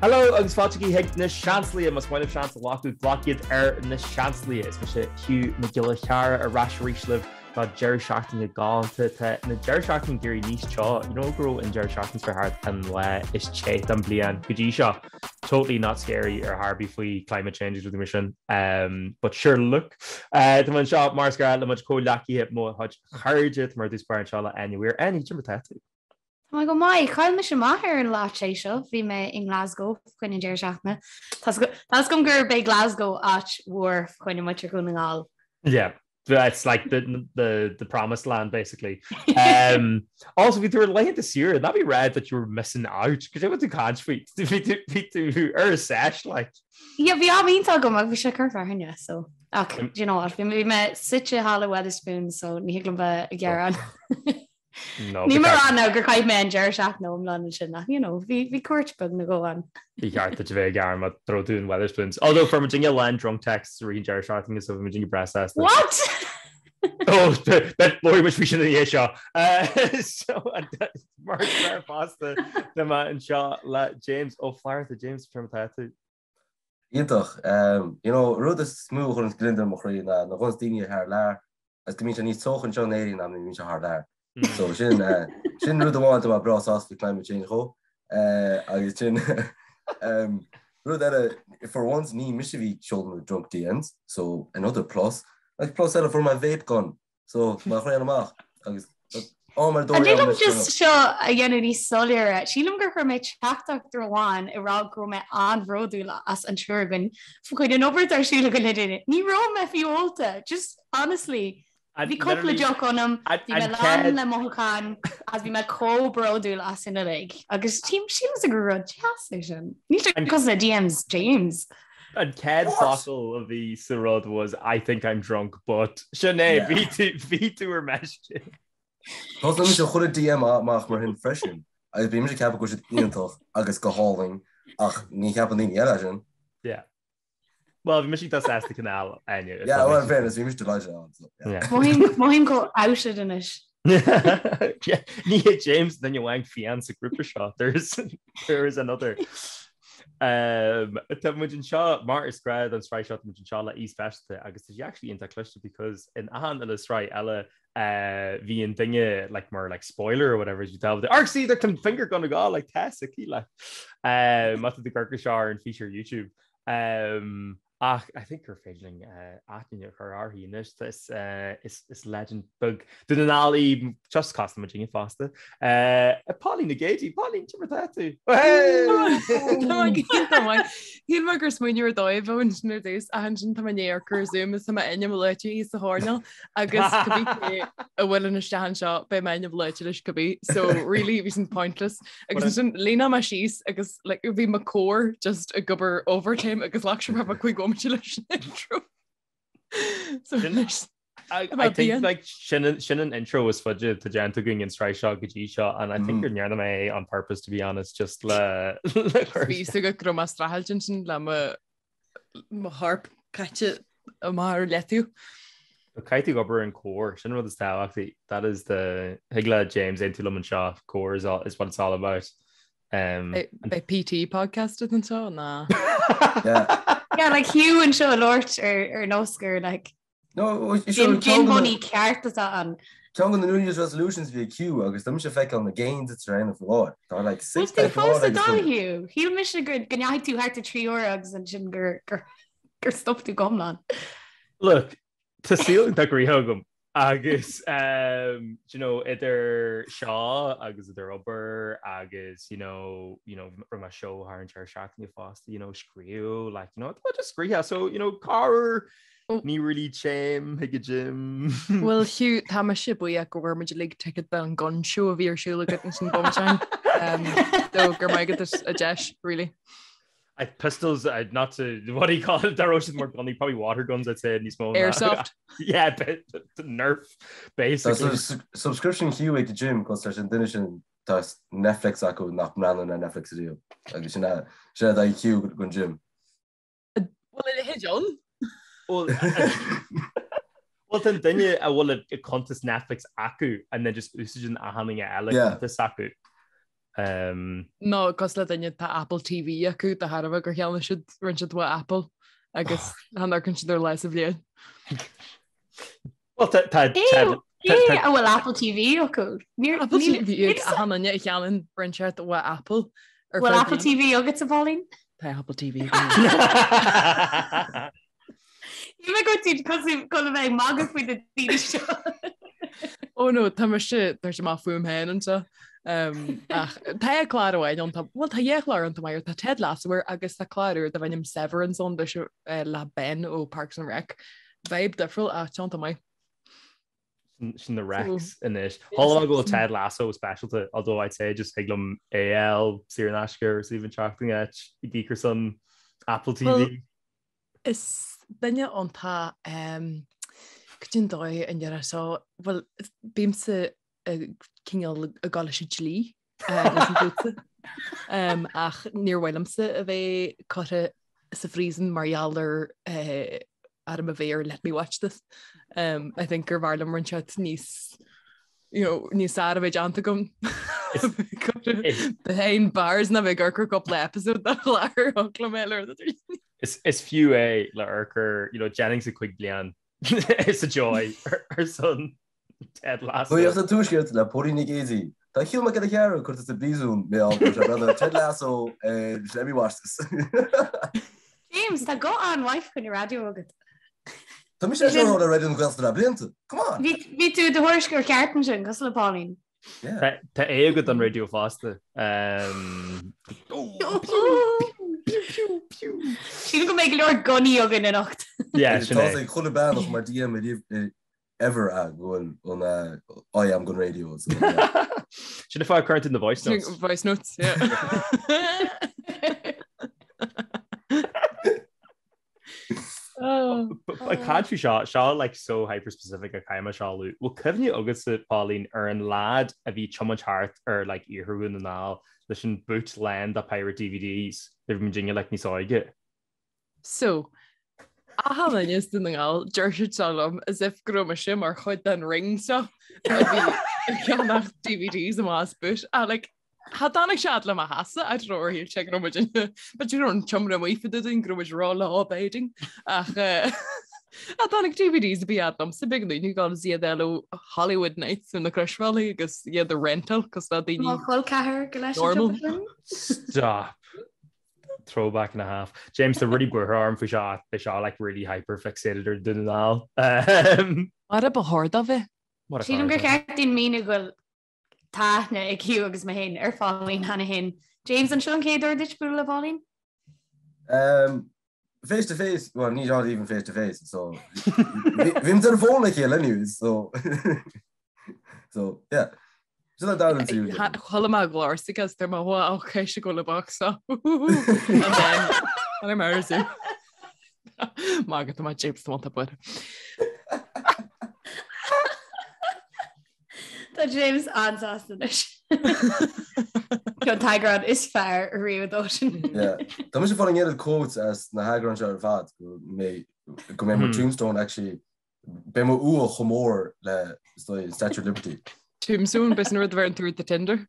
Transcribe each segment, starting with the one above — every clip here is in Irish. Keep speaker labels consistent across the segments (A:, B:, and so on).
A: Hello agus fáilte chuig na Seansálaithe, más maith libh seans a ghlacadh, glac iad ar na Seansálaithe. Is mise Hugh Mac Giolla Chearra ar ais arís libh do deireadh seachtaine galánta. Tá na deireadh seachtaine ag éirí níos teo. You know go raibh an deireadh seachtaine seo thart an lá is te den bliain go dtí seo. Totally not scary ar chor ar bith faoi climate change agus rudaí mar sin. Um, but sure look. Uh, tá mé anseo mar is gnáth le mo chuid comhghleacaithe mo chuid chairde, tá mé ar dtús báire anseo le Áine Weir. Áine, cad é mar tá tú?
B: Tá mé go maith. Chaill mise amach ar an lá te seo. Bhí mé i nGlasgow fá choinne an deireadh seachtaine. Tá a fhios agam gurb é Glasgow áit mhór fá choinne muintir Dhún na nGall.
A: Yeah, it's like the, the, the promised land basically. Um, also bhí tú ar laethanta saoire, that'd be red that you were missing out, cos bhí tú caint faoi, bhí tú ar a sesh like.
B: Yeah, bhí am iontach agam ach bhí sé cur fearthainne, so ach do you know what, bhí mé suite thall i Wetherspoons so ní thig liom bheith ag gearán.
A: No,
B: Níl mé ag rá now gur chaith mé an deireadh seachtaine iomlán ansin ach you know, bhí bhí cuairt beag nó dhó ann.
A: Bhí ceart duit a bheith ag gearán má raibh tú in Wetherspoons. Although fuair muidinne a lán drunk texts i rith an deireadh seachtaine so bhí muidinne breá sásta.
B: What?
A: Oh, but labhróidh muid faoi sin ina dhiaidh seo. Uh, so, mar is fosta tá mé anseo le James Ó Flatharta. James, cad é mar tá tú.
C: Iontach. You know, rud is mó a chuireann gliondar ar mo chroí ná nuair a ghabhanns daoine thar lear agus go mbíonn sé níos teocha anseo in Éirinn ná mar a bhíonn sé thar lear. So sin, sin rud amháin atá mé breá sásta faoi climate change chomh. Agus sin, rud eile, for once ní mise a bhí ag seoladh na drunk DMs, so another plus. Agus plus eile fuair mé vape gun. So, má chraol amach agus
B: am ar dóigh An dtig liom just seo a dhéanamh níos soiléire? Sílim gur chuir mé teachtaireacht amháin ag rá go raibh mé an-bhródúil as an triúr againn fá choinne an obair atá ar siúl againn le déanaí. Ní raibh mé fiú ólta, just honestly. Bhí cúpla deoch ionam, bhí mé lán le mothúcháin agus bhí mé chomh bródúil asainn uilig. Agus sílimse gur rud deas é sin. Níl sé cosúil le DMs James.
A: An chéad focal a bhí sa rud was I think I'm drunk but sin é, bhí tú bhí tú ar meisce.
C: Tá mise chuile DM amach mar shin freisin agus bíonn mise ag ceapadh go bhfuil siad iontach agus go hálainn ach ní cheapann daoine eile sin.
A: Yeah. Well, bhí mise iontach sásta cineál
C: Áine. Yeah, well, in fairness, bhí mise delighted ann. So,
B: yeah. Mothaím mothaím chomh outed anois.
A: Ní hé James an duine amháin fiáin sa grúpa seo. There's there is another. Um, tá muid anseo mar is gnáth don sraith seo tá muid anseo le aoi speisialta agus tá sí actually iontach cliste because in achan uile sraith eile uh, bhí an duine like mar like spoiler or whatever you tell the see there can finger gun go like test aici like um, má tá tú ag amharc ar an fís ar YouTube. Um, Ach I think gur féidir linn aithne a chur uirthi anois. Is legend beag Dún na nGall í just cosúil le muidinne fosta. Pauline Nic Géadaigh, Pauline, cad é mar tá tú?
D: Shíl mé gur smaoineamh ar dóigh a bhí ansin ar dtús ach ansin tá mé i ndiaidh amharc ar Zoom is tá m'ainm luaite thíos sa choirnéal agus cibé cé a bhfuil isteach anseo beidh m'ainm luaite leis cibé so really bhí sin pointless. Agus ansin líonadh mé síos agus like, bhí mo core just ag obair overtime agus leag sé mé chuig bomaite leis an intro.
A: So anois I, I think like sin sin an intro is faide atá déanta againn an sraith seo go dtí seo and I think gur ndearna mé é on purpose to be honest just le
D: le cur Bhí a fhios agat go raibh mé ag streachailt ansin le mo mo chorp caite amach ar leataobh.
A: Caithfidh tú obair an core, sin an rud is tábhachtaí. That is the thig le James aontú liom anseo, core is, all, is what it's all about.
D: Um, Beidh PT podcast anseo ná?
B: Yeah. Yeah, like Hugh anseo ag labhairt ar ar nós gur like
C: No,
B: Gym gym bunny ceart atá ann.
C: Ceann de na New Year's resolutions bhí ag Hugh agus tá mise ag feiceáil na gains atá sé a dhéanamh faoi láthair. Tá like
B: Bhfuil tú fós ag dul Hugh? Shíl mise go go ndeachaigh tú thart ar 3 uair agus ansin gur gur gur stop tú go hiomlán.
A: Look, tá saol iontach gnoitheach agam agus um, do you know, idir seo agus idir obair agus you know, you know, rinne mé seó thar an deireadh seachtaine fosta, you know, scríobh, like, you know, tá just gnoitheach, so, you know, corruair Ní really téim chuig an gym.
D: Bhuel Hugh, tá mise buíoch go bhfuair muid uilig ticket don gun show a bhí ar siúl agat ansin bomaite. So go raibh maith agat as an deis, really.
A: I, pistols, uh, not to, what do you call it? Dá raibh siad mar gunnaí, probably water guns, I'd say, níos mó.
D: Airsoft.
A: Yeah, but, Nerf, basically.
C: Subscription Hugh ag the gym, cos leis an duine sin tá Netflix acu nach mbreathnaíonn ar Netflix ariamh. Agus sin é sin é do Hugh gon gym.
D: Bhfuil a leithéid ann?
A: Bhuel tá an duine a bhfuil a cuntas Netflix acu and then just úsáideann achan duine eile cuntas acu.
D: Nó cosúil le duine tá Apple TV acu de thairbhe gur cheannaigh siad rud inteacht ó Apple agus chan amharcann siad air lá sa bhliain.
A: Well tá tá
B: Cé a bhfuil Apple TV acu?
D: Apple TV ag achan duine a cheannaíonn rud inteacht ó Apple.
B: Bhfuil Apple TV agat a Pauline?
D: Tá Apple TV.
B: Ní mé go dtí cosúil go bheith ag magadh faoi na daoine seo.
D: Ó no, tá mise tar amach fúm féin anseo. Ach tá clár amháin ann, bhuel tá dhá chlár ann maith, tá Ted Lasso agus tá clár úr darb ainm Severance ann leis le Ben ó Parks and Rec. Vibe difriúil ach iontach maith.
A: Sin na Recs anois. Chuala mé go bhfuil Ted Lasso speisialta, although I'd say just thig liom é a fháil saor in aisce ar suíomh inteacht in áit ag íoc ar son Apple TV.
D: Is duine iontach cad é an dóigh a ndéarfá seo, bhuel bímse cineál ag dul leis an dlí ach níor mhaith liomsa a bheith curtha sa phríosún mar gheall ar arm a bheith ar let me watch this. Um, I think gur bhfearr liom rud inteacht níos you know, níos fearr a bheith déanta agam behind bars ná bheith ag amharc ar cúpla episode de chlár thug mé le
A: Is fiú é le amharc ar you know, Jennings a chuig bliain is a joy ar son Ted Lasso.
C: Nuacht an Tuaiscirt le Póilín Nic Géadaigh. Tá Hugh Mac Giolla Chearra curtha sa bpríosún mé á go sé Ted Lasso and let me watch this.
B: James, tá guth an-mhaith chun na raidió agat.
C: Tá mise ag rá le Raidió na Gaeltachta le blianta. Come on!
B: Bhí tú i do thuairisceoir ceart ansin, cosúil le Pauline.
A: Tá aoi agat don raidió fosta.
B: Sílim go mbeidh go leor gunnaí againn anocht.
A: Yeah, sin é.
C: Tá ag chuile bean ach mar DM ever a go bhfuil an I am gon radio.
A: Sin an fáth a gcuireann tú na voice notes.
D: Voice notes, yeah.
A: Ag caint faoi seo, seo like so hyper-specific a caithfidh mé seo a lua. Bhfuil cuimhne agatsa, Pauline, ar an lad a bhí tiomáint thart ar like iarthar Dhún na nGall leis an boot lán de pirate DVDs nuair a bhí muidinne like níos óige?
D: So, achan duine as Dún na nGall, deir siad seo liom as if go raibh mise mar chuid den ring seo a bhí ag ceannach DVDs amach as boot. Ah, like, Cha dtáinig sé fhad le mo theachsa, I don't know ar shíl sé go raibh muid b'fhéidir go raibh an tseomra amuigh fá dtaobh dúinn go raibh muid ró-law-abiding ach cha dtáinig DVDs ar bith fhad liomsa, b'fhéidir daoine ag dul is iad eile ó Hollywood Nights ar na croisbhealaí agus iad a rentáil cos le daoine
B: Mo chol ceathar go leis an
D: normal.
B: siopa sin.
A: Stop. Throwback and a half. James, tá really buartha orm faoi seo, beidh seo like really hyper fixated ar Dún na nGall.
D: Mar a ba chóir dó bheith.
A: Mar a
B: Sílim
A: chóir
B: gur
A: dó.
B: cheart dúinn míniú go bhfuil Tá aithne ag Hugh agus mé féin ar Pháilín cheana féin. James, an seo an chéad uair duit bualadh le Pauline?
C: Um, face to face, well, ní not even face to face, so bhí muid ar an bhfón le chéile anyways, so so yeah. Sin an dara tú.
D: Chuala mé glór agus tá mé wow, okay, se go le box so. And then and I'm out of Má go má James want a
B: Tá James an-sásta anois. An t-eagrán is fearr riamh dó sin.
C: Tá mise fáil an oiread quotes as na heagráin seo ar fad go mbeidh go mbeidh mo hmm. tombstone actually beidh mo uaigh chomh mór le Statue of Liberty.
D: Tombstone b'shin an rud a bheireann tú ar do Tinder?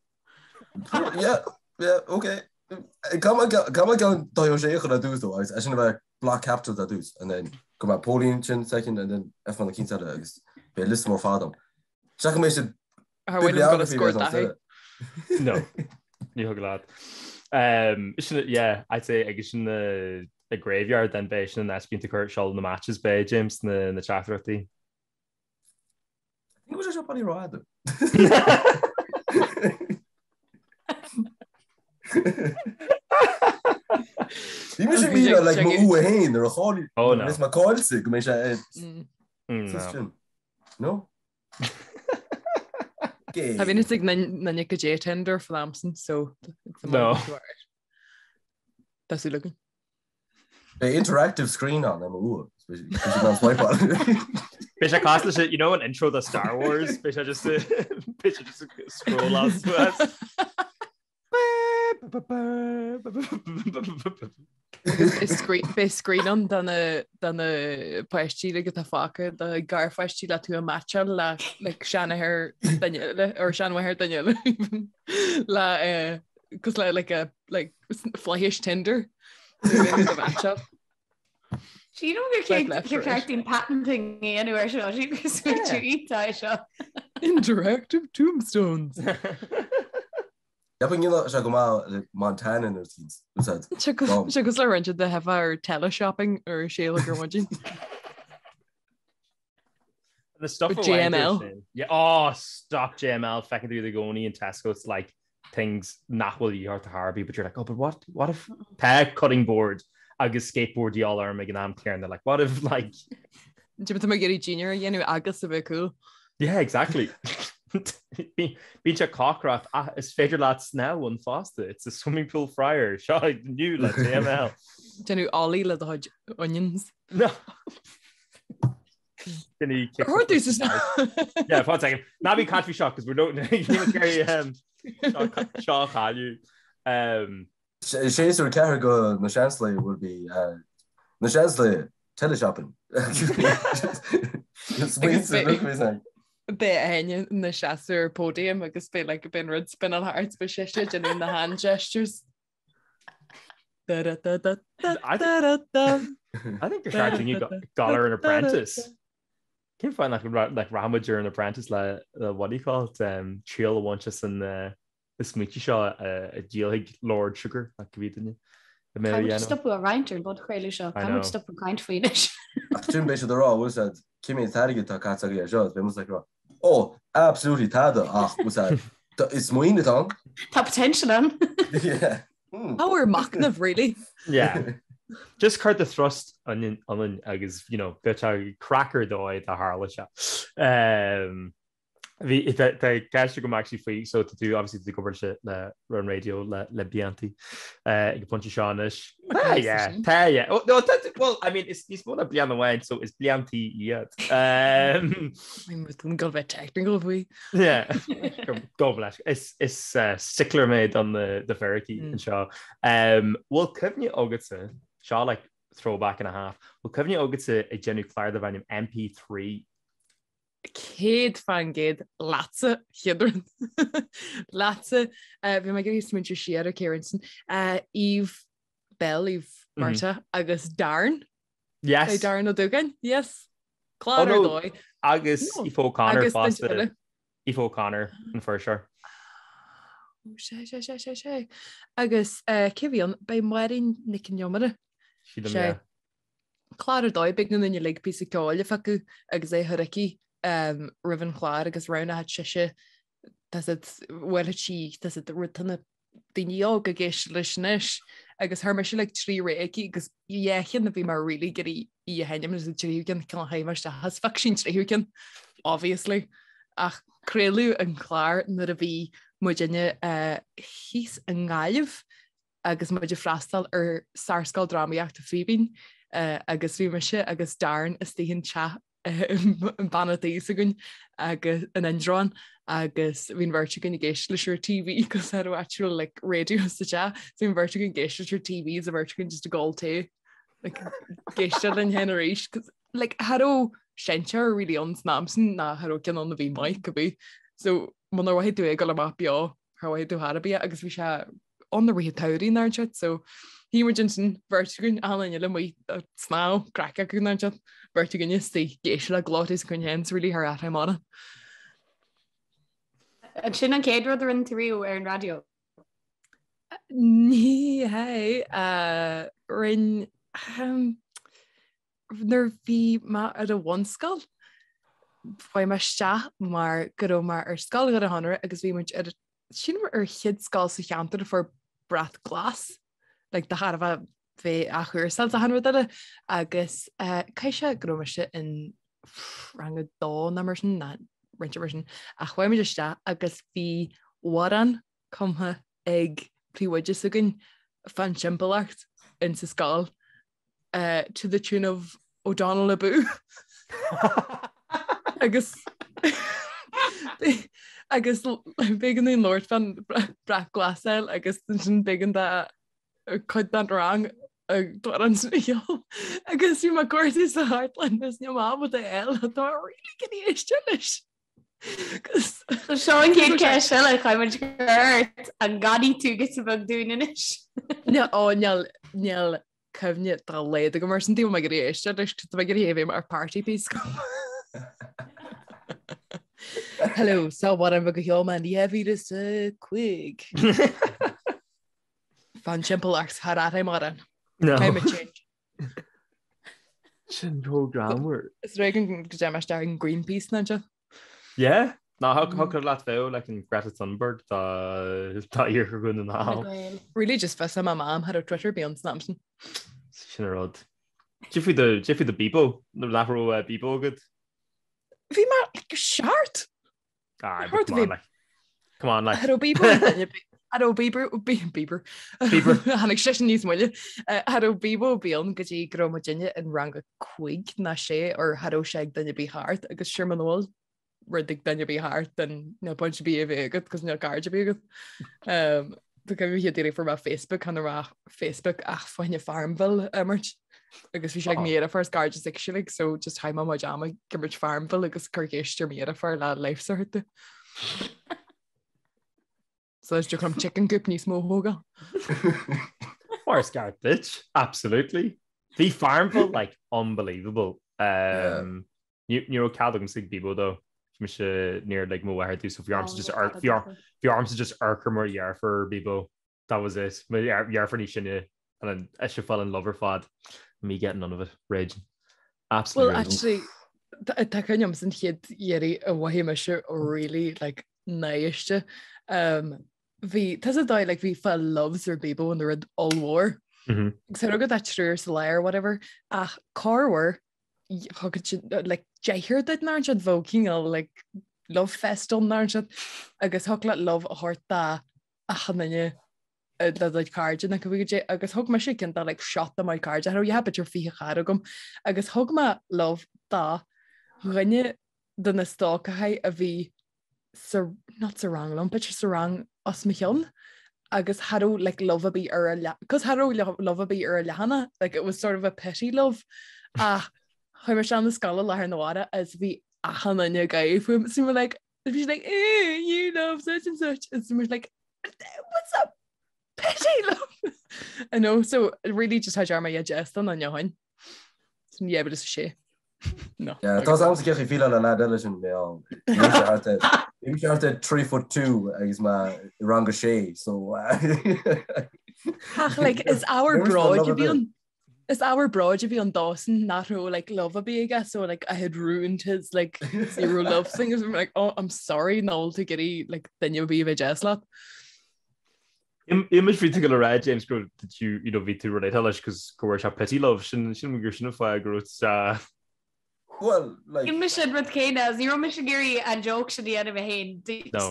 C: Yeah, yeah, okay. Caithfidh mé ceann Dáithí Ó Sé a chur ar dtús dó agus é sin a bheith block capital ar dtús and then go mbeidh Pauline sin second and then F na cinn eile agus beidh liosta mór fada agam. Seach go mbeidh siad
D: Ar bhfuil an gona scór Dáithí?
A: No, ní thug leat. Um, sin, yeah, I'd say agus sin na a graveyard then beidh sin an áit bíonn tú ag cur seoladh na matches beidh James na na teachtaireachtaí.
C: Ní bhfuil sé seo paní rófhada. Bhí mise mí le mo uaigh féin ar a cháil
A: Oh no.
C: Is má cáilte go mbeidh sé ar
A: Mm, no.
C: sin. No?
D: Tá bhí ag na go dé Tinder flamson so
A: No.
D: Tá súil againn.
C: Beidh interactive screen ann ar mo uaigh.
A: Beidh sé cosúil leis you know an intro do Star Wars beidh sé just beidh sé just scroll as suas.
D: Agus beidh screen ann do na do na páistí like atá fágtha do garpháistí le tú a meaitseáil le like seanathair duine eile or seanmháthair duine eile even le eh, cos le like a like flaithis Tinder Tú a mheaitseáil.
B: Sílim gur Swipe left gur right. ceart dúinn patenting a dhéanamh ar seo, sílim gur smaoineamh iontach é seo.
D: Interactive tombstones.
C: Ceapaim go ndéanfadh sé go maith le Montana nó úsáid.
D: Sé cosúil le roinnt de theifeadh ar teleshopping ar séala gur maidin.
A: The stuff
D: JML.
A: Yeah, oh, stop JML feiceann tú i gcónaí in Tesco it's like things nach bhfuil de dhíth ort ar bith but you're like oh but what what if tá cutting board agus skateboard de dhíobháil orm ag an am céanna like what if like
D: Tá mé ag iarraidh dinnéar a dhéanamh agus a bheith cool.
A: Yeah, exactly. Bíonn sé cócaireacht ach is féidir leat snámh ann fosta. It's a swimming pool fryer. Seo new le JML.
D: Déanamh ollie le do chuid onions.
A: No. Yeah, one second. Ná bí ag caint faoi seo, because we're not seo a chailleadh. Um,
C: Séasúr 4 de Na Seansálaithe will be Na Seansálaithe teleshopping.
D: Beidh Áine ina seasamh ar podium agus beidh like beidh an rud spinnáil thart beidh sise ag déanamh na hand gestures.
A: I think gur cheart dúinne dul ar an Apprentice. Cén fáth nach rachaimid ar an Apprentice le what do you call it triail a bhaint as an na smaointe seo a dhíolfaidh Lord Sugar ach go bhí duine
B: a mbeidh a dhéanamh. Stopadh a roinnt ar an bpodchraoladh seo, caithfidh muid stopadh caint faoi anois.
C: Ach sin beidh siad ag rá, bhfuil siad, cé mhéad airgead atá caite agaibh ar seo, beidh muid ag rá, oh, absolutely tada ach bhfuil siad, is smaoineamh atá ann.
B: Tá potential ann.
C: Yeah.
D: Ábhar machnaimh, really.
A: Yeah. Just cuir do thrust ionainn agus, you know, beidh sé craic ar dóigh dá tharla sé. Um, Bhí tá ceist agam actually faoi so tá tú obviously tú ag obair le ar an raidió le le bliantaí ag an bpointe seo anois. Tá yeah tá yeah oh, no tá well I mean is níos mó ná bliain amháin so is bliantaí iad.
D: Um, go bheith technical faoi.
A: Yeah go leis is is uh, stickler mé don do fhíricí mm. anseo. Um, bhfuil cuimhne agatsa seo like throwback and a half bhfuil cuimhne agatsa ag déanamh clár darbh ainm MP3
D: 100% leatsa chéad rud leatsa bhí mé ag iarraidh smaointiú siar ar cé ansin Eve Bell Eve Marta agus Darren
A: Yes.
D: Darren Ó Dúgáin yes Clár ar dóigh
A: agus Aoife O'Connor fosta Aoife O'Connor an fuirseoir.
D: Sé sé sé sé sé agus cé bhí ann b'é Máirín Nic an Iomaire
A: Sé.
D: Clár ar dóigh, b'éigean dúinn uilig píosa ceoil a phiocadh agus é a chur aici roimh an chlár agus roghnaigh sise tá siad bhuel sí tá siad rud tá na daoine óga ag éisteacht leis anois agus chuir mise like trí rogha aici agus dhá cheann a bhí mé really ag iarraidh í a sheinm agus an tríú ceann cineál chaith mé isteach as phioc sí an tríú ceann obviously ach craoladh an clár nuair a bhí muidinne thíos i nGaillimh agus muid ag freastal ar Sárscoil Drámaíochta Fíbín agus bhí mise agus Darren istigh in teach bean a' tí s'againn agus in Indreabhán agus bhí an bheirt againn ag éisteacht leis ar TV cos cha raibh actual like radio sa teach so bhí an bheirt againn ag éisteacht leis ar TV is an bheirt againn just ag ól tae like ag éisteacht linn féin arís cos like cha raibh seinnteoir really ann san am sin ná cha raibh ceann ann a bhí maith cibé so munar mhothaigh tú é ag dul amach beo cha mhothaigh tú thar a bith agus bhí sé ann i rith an tsamhraidh ná an so shuigh muid ansin beirt againn achan duine eile amuigh ag snámh craic acu ná an beirt againne istigh ag éisteacht le glórthaí s'againn féin it's really thar athrá mara.
B: An sin an chéad rud a rinne tú riamh ar an raidió?
D: Ní hé rinne nuair a bhí mé ar an bhunscoil chuaigh mé isteach mar go raibh mé ar Scoil Dhoire Chonaire agus bhí muid ar Sílim ar chéad scoil sa cheantar a fuair brat glas, like de thairbhe bheith á chúrsáil is achan rud eile agus caithfidh sé go raibh mise in rang a dó nó mar sin ná roinnt mar sin ach chuaigh muid isteach agus bhí amhrán cumtha ag príomhoide s'againn fán timpeallacht in sa scoil to the tune of O'Donnell Abú agus agus b'éigean dúinn labhairt fán brat glas agus ansin b'éigean do cuid den rang. An cheol agus bhí mé ag cuartú sa chartlann is níl mé ábalta é a fháil tá really ag iarraidh éisteacht leis.
B: So seo an chéad cheist eile chaithfidh muid cur ort an gcanfaidh tú giota beag dúinn anois?
D: Níl ó níl níl cuimhne dá laghad agam air sin tá mé ag iarraidh éisteacht leis tá mé ag iarraidh é a bheith mar party piece. Hello, so what am go cheol man 2005. Fan simple ach thar athraigh mar an.
A: No.
D: Climate change.
A: Sin chomh greannmhar.
D: Is réigean go dtéim isteach in Greenpeace ná seo.
A: Yeah? Ná thiocfadh leat bheith like an Greta Thunberg dá dá iarthar Dhún na nGall.
D: Really just fios my mam cha raibh Twitter ar bith ann san am sin.
A: Sin an rud. Cad é faoi do cad é faoi do Bebo nuair nach raibh eh, Bebo agat.
D: Bhí mé like seart.
A: Ah, but come on, like. Come on, like.
D: Cha raibh Bieber ag duine Cha raibh Bieber Bieber.
A: Bieber.
D: Tháinig seisean níos moille. Cha raibh Bebo ar bith ann go dtí go raibh muidinne in rang a cúig ná sé or cha raibh sé ag duine ar bith thart agus sure muna bhfuil rud ag duine ar bith thart then níl point ar bith a bheith agat cos níl cairde ar bith agat. Um, Tá cuimhne chéad iarraidh fuair mé Facebook chan raibh Facebook ach fá choinne Farmville a imirt. Agus bhí sé ag mo dheirfiúr is cairde s'aici like, so just chaith mé mo chuid ama ag imirt Farmville agus cur ceist ar mo dheirfiúr le leigheas a thabhairt di. So is dtiocfadh liom chicken coop níos mó a thógáil.
A: Mar is ceart duit, absolutely. Bhí Farmville like unbelievable. Um, Ní raibh cead agamsa ag Bebo though. Bhí mise níor lig mo mháthair domh so bhí ormsa just bhí ormsa just amharc ar mo dheirfiúr Bebo. That was it. Mo dheirfiúr níos sine and then ise fell in love ar fad. Me getting none of it. Raging. Absolutely
D: Well actually tá cuimhne agam san chéad iarraidh a mhothaigh mise really like náiste. Um, bhí tá a dóigh like bhí fáil loves ar Bebo ina rud ollmhór. Agus cha raibh agat ach triúr sa lá or whatever ach corruair thug siad like deirfiúr duit ná siad bheadh cineál like love fest ann ná siad agus thig leat love a thabhairt do achan duine le do cairde na cibé goidé agus thug mise ceann do like seacht de mo cairde cha raibh a dhath b'fhéidir 20 cara agam agus thug mé love do dhuine de na stócachaí a bhí sa not sa rang liom b'fhéidir sa rang os mo chionn agus cha raibh like love ar bith ar a cos cha raibh love ar bith ar a leathanach like it was sort of a pity love ach chuaigh mé isteach na scoile lá arna mhárach is bhí achan duine ag gáire fúm so mé like bhí siad like eh, you love such and such and so mé like what's up pity love I know so really just had my deas an an San dheimhin is sé. No.
C: Yeah, tá am cé fi le lead eile sin mé an. Bhí sé thart ar 3 foot 2 agus mé i rang a sé, so
D: Ach like is ábhar bróid a bhí ann. Is ábhar bróid a bhí ann dósan nach raibh like love ar bith aige so like I had ruined his like zero love thing. I'm like oh I'm sorry nach bhfuil tú ag iarraidh like duine ar bith a bheith deas leat.
A: Imis bhí tú go le rá James go did you you know bhí tú relate leis cos go bhfuair sé pity love sin sin gur sin an fáth go raibh sé
C: Well like
B: Shíl mise an rud céanna is ní raibh mise ag iarraidh an joke sin a dhéanamh mé féin
A: No.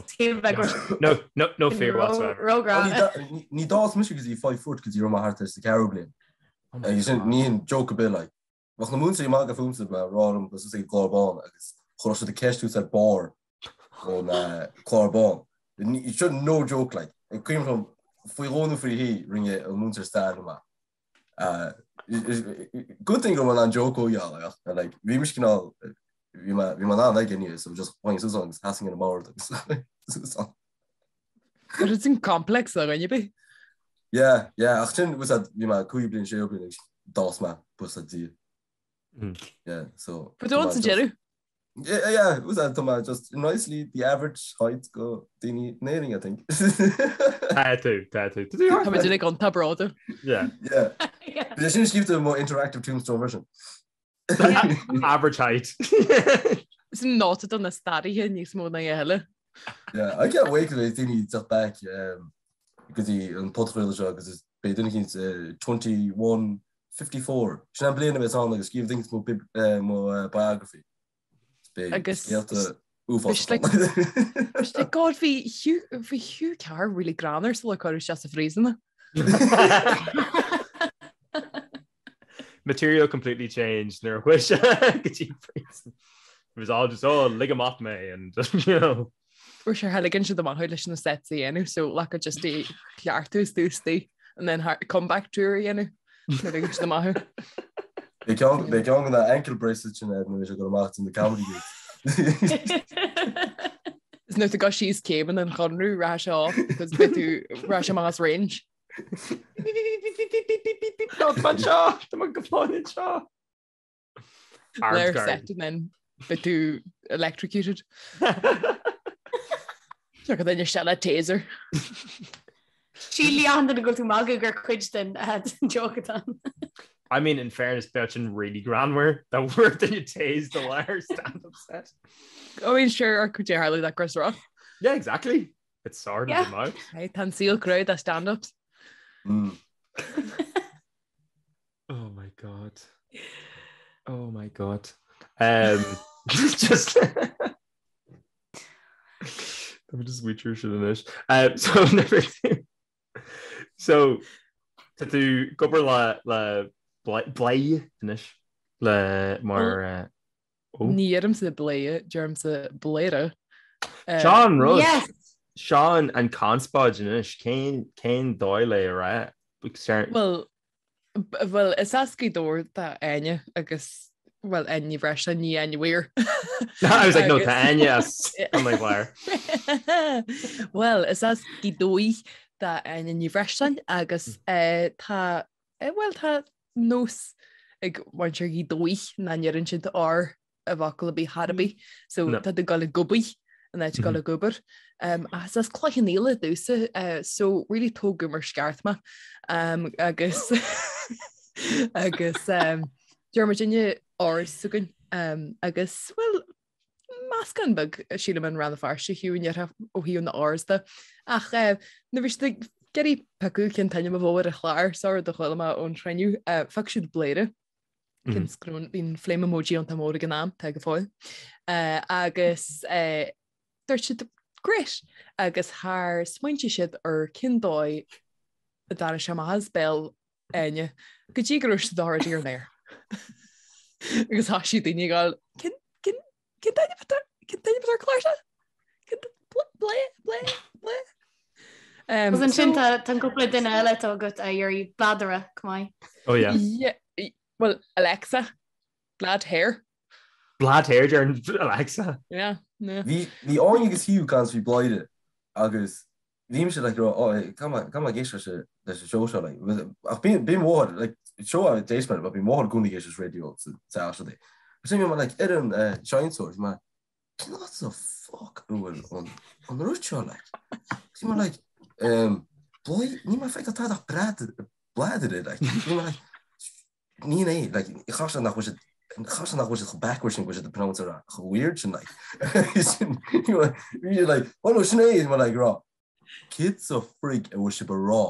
A: No no no fear whatsoever.
B: Róghránna.
C: Ní d'fhás mise go dtí 5 foot go dtí raibh mé thart ar sa ceathrú bliain. Agus sin ní hin joke ar bith like. Bheadh na múinteoirí ag magadh fúmsa ag rá liom go suas ag an gclár bán agus chuirfeadh siad an ceist thuas ar barr ón chlár bán. Seo no joke like. Ag cuimhin liom faoi dhó nó faoi thrí rinne an múinteoir stair liom é. Good thing go raibh mé in ann joke a fháil ach like bhí mise cineál bhí mé bhí mé in ann aige inniu so just bhain suas ann agus sheasainn ar an mbord agus suas ann.
D: But it's an complex a dhuine ar bith.
C: Yeah, yeah, ach sin was that bhí mé cúig bliain sé bliain agus d'fhás mé buíochas le Dia. Yeah, so.
D: But don't sa deireadh.
C: Yeah, yeah, was that tá mé just nicely the average height go daoine in Éirinn, I think.
A: Tá tú, tá tú. Tá tú
D: Tá muid uilig iontach bródúil.
A: Yeah.
C: Yeah. Bhí sin scríobhta mo interactive tombstone version.
A: Average height.
D: Sin nóta do na staraithe níos mó ná a thuilleadh.
C: Yeah, I can't wait go mbeidh daoine ag teacht back um, go dtí an podchraoladh seo agus is beidh duine eicínt uh, 2154. Sin an bliain a bheas ann agus scríobh duine mo, bib- eh, mo uh, biography. Is beidh
D: Agus
C: scéalta
D: Bhí like,
C: uafásacha.
D: bhí like, God, bhí Hugh, bhí Hugh Carr really greannmhar sular cuireadh isteach sa phríosún é.
A: Material completely changed nuair a chuaigh sé go dtí prison. It was all just oh lig amach mé and you know.
D: Fuair sé ligean siad amach leis na sets a dhéanamh so like just é cheartú is dústaí and then comeback tour a dhéanamh. Nuair a thugann siad amach thú.
C: Beidh ceann beidh ceann de na ankle bracelets sin air nuair a bheidh sé ag dul amach to the comedy gigs.
D: Is nuair tú ag dul síos céimeanna an chonradh rachaidh sé off because beidh tú rachaidh sé amach as range.
A: Tá mé anseo, tá mé go fóill anseo.
D: Blair set and then beidh tú electrocuted. Tiocfaidh duine isteach le taser.
B: Sílfidh achan duine go bhfuil tú ag magadh gur cuid den joke atá ann.
A: I mean, in fairness, bheadh sin really greannmhar dá bhfuair duine tased i lár stand-up set.
D: I mean, sure, ar cad é a tharla le Chris Rock.
A: Yeah, exactly. It's sorted yeah. him out.
D: Hey, tá an saol crowd a stand-ups.
C: Mm.
A: Oh my god. Oh my god. Um, just Let me just sweet sin anois. Um, so never So tá tú ag obair le le Bladhaire anois le mar uh,
D: oh. Ní deirimse Bladhaire, deirimse Bladhaire.
A: Seo an rud. Yes. Seo an conspóid anois cén cén dóigh le rá.
D: Well, Bhuel, is as Gaoth Dobhair d'Áine agus, bhuel, Áine Ní Bhreisleáin, ní Áine Weir.
A: I was like, no, tá Áine as an like Weir.
D: Bhuel, is as Gaoth Dobhair d'Áine Ní Bhreisleáin agus eh, tá, eh, bhuel, tá nós ag muintir Ghaoth Dobhair nach ndeireann siad R i bhfocal ar bith chor ar bith. So No. tá tú ag dul ag obair in áit ag dul ag obair. Um, ach is as Cloich Cheann Fhaola domhsa, uh, so really tógadh mar sceart mé. Um, agus agus um, deir muidinne R s'againn um, agus well, meascán beag sílim in Rann na Feirste fiú an ndéarfá ó thaobh na R's de. Ach uh, nuair a bhí siad ag iarraidh piocadh cén t-ainm a bheadh ar an chlár, seo rud a chuala mé ón chruinniú, uh, phioc siad Bladhaire. Cinn scrún, bhí an flame emoji iontach mór ag an am, tá go fóill. Agus dúirt siad great! Agus char smaointigh siad ar cén dóigh a dtaitneodh sé amach as béal Áine go dtí go raibh siad already ar an aer. Agus thoisigh daoine ag gabháil, cén, cén, cén t-ainm atá, cén t-ainm atá ar an chlár seo? Cén, ble, ble, ble, ble.
B: Um, Agus ansin tá tá cúpla duine eile atá agat a iarraidh bladhaire, come on.
A: Oh yeah.
D: Yeah, well, Alexa, Blad hair.
A: Blad hair deir Alexa.
D: Yeah, yeah.
C: Bhí bhí Áine agus Hugh ag caint faoi Bladhaire agus bhí mise like rá oh tá mé tá mé ag éisteacht leis an leis an seó seo like ach bíonn bíonn mo mháthair like seó a d'éist mé but bíonn mo mháthair i gcónaí ag éisteacht leis raidió sa teach seo. Sin bhí mé like ar an eh, seinnteoir bhí mé Cén áit sa fuck a bhfuil an an rud seo like? Bhí mé like um, boy, níl mé ag feiceáil tada ach brad bladhaire like. Bhí mé like ní é like chaithfeadh sé nach bhfuil siad chaithfeadh sé nach bhfuil siad chomh backward sin go bhfuil siad ag pronounce ar chomh weird sin like. Sin bhí mé like oh no sin é bhí mé like rá cad sa frig a bhfuil sibh a rá.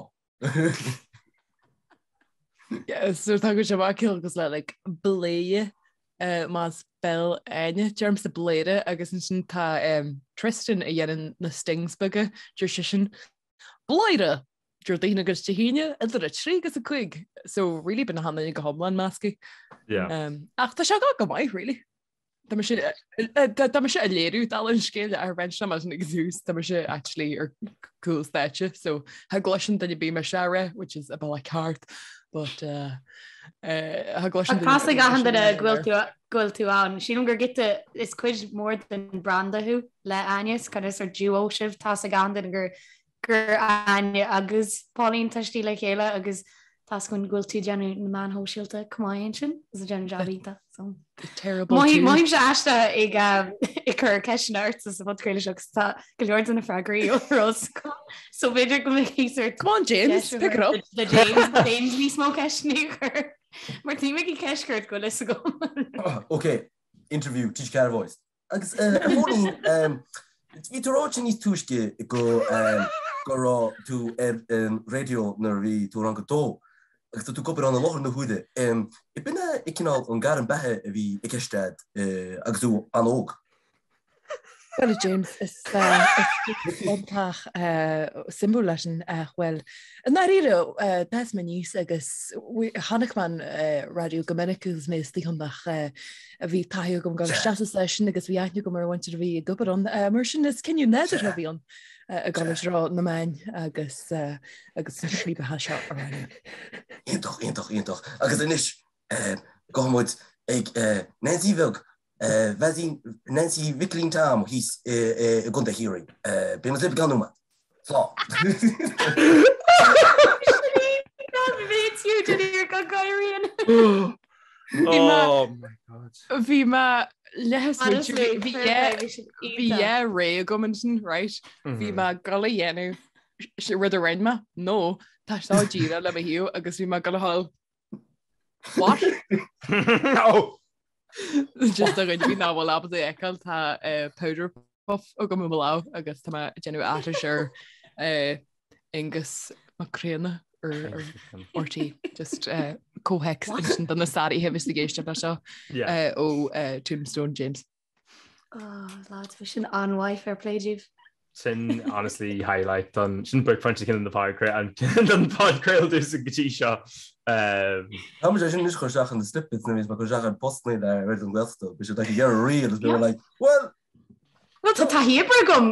D: Yeah, so tá go sé amach agus le like Bladhaire uh, más béal Áine deirimse Bladhaire agus ansin tá um, Tristan a dhéanann na stings beaga deir seisean Bladhaire Déardaoin agus Dé hAoine idir 3 agus 5 so really bíonn achan duine go hiomlán measctha.
A: Yeah. Um,
D: ach tá sé go go maith really. Tá mise tá mise ag léiriú dála an scéil ar bheinse mar sin ag tús tá mise actually ar cúl stáitse so cha gcloiseann duine ar bith mise á rá which is a bealach ceart but uh, uh, cha gcloiseann
B: duine Tá a fhios ag achan duine go bhfuil tú go bhfuil tú ann. Sílim gur giota is cuid mór den branda thú le Áine, is kind of sort duo sibh tá a fhios ag achan duine gur gur Áine agus Pauline tá sibh le chéile agus tá a fhios againn go bhfuil tú ag déanamh na meáin shóisialta chomh maith ansin agus ag déanamh jab iontach. So.
D: Terrible
B: Mothaímse aisteach ag um, ag cur ceisteanna ort sa phodchraoladh seo agus tá go leor de na freagraí ó Ros. So b'fhéidir go mbeidh sort
D: Come on James, pick it up.
B: The James, James níos mó ceisteanna a chur. Mar tí mé ceist chur go bhfuil a fhios
C: agam. Ok, interview, TG4 Voice. Agus a Phóilín, bhí tú ráite níos túisce go go raibh tú ar an raidió nuair a bhí tú i rang a dó agus tá tú ag obair ann i láthair na huaire. Ab in é cineál an gairm beatha a bhí i gceist agat agus tú an-óg?
D: Bhuel, a James, is iontach suimiúil leis an bhuel, i ndáiríre, d'fhás mé aníos agus chonaic mé an raidió go minic agus mé istigh ann ach bhí taithí agam dul isteach sa stáisiún agus bhí aithne agam ar mhuintir a bhí ag obair ann. Mar sin is cinneadh nádúrtha a bhí ann. ag dul i dtreo na meáin agus agus an slí beatha seo a roghnú.
C: Iontach, iontach, iontach. Agus anois gabhfaidh muid ag Nancy bheag, Nancy Mhicilín Tom thíos i gContae Chiarraí. Beidh muid libh i gceann nóiméad. Slán.
A: Oh my god.
D: Bhí mé bhí dhá rogha agam ansin, right? Bhí mé ag dul a dhéanamh rud a rinne mé, nó tá seo díreach le mo thaobh agus bhí mé ag dul a ghabháil What?
A: Oh!
D: Just do dhuine nach bhfuil ábalta a fheiceáil tá eh, powder puff agam i mo lámh agus tá mé ag déanamh aithris ar eh, Aonghus Mac Grianna ar ar RTÉ just eh, comhthéacs ansin do na staraithe a bhí ag éisteacht leis seo
A: Yeah.
D: eh, ó eh, Tombstone James.
B: Oh, lads, bhí sin an-mhaith fair play daoibh.
A: Sin honestly highlight don sin buaicphointe cinn na podchraoladh don podchraoladh go dtí seo.
C: Tá muid é sin anois chur isteach in the snippets na bhíos mé cur isteach ar postanna le Raidió na Gaeltachta bhí siad like ag iarraidh reel is we were like well
B: Well tá taithí oibre agam.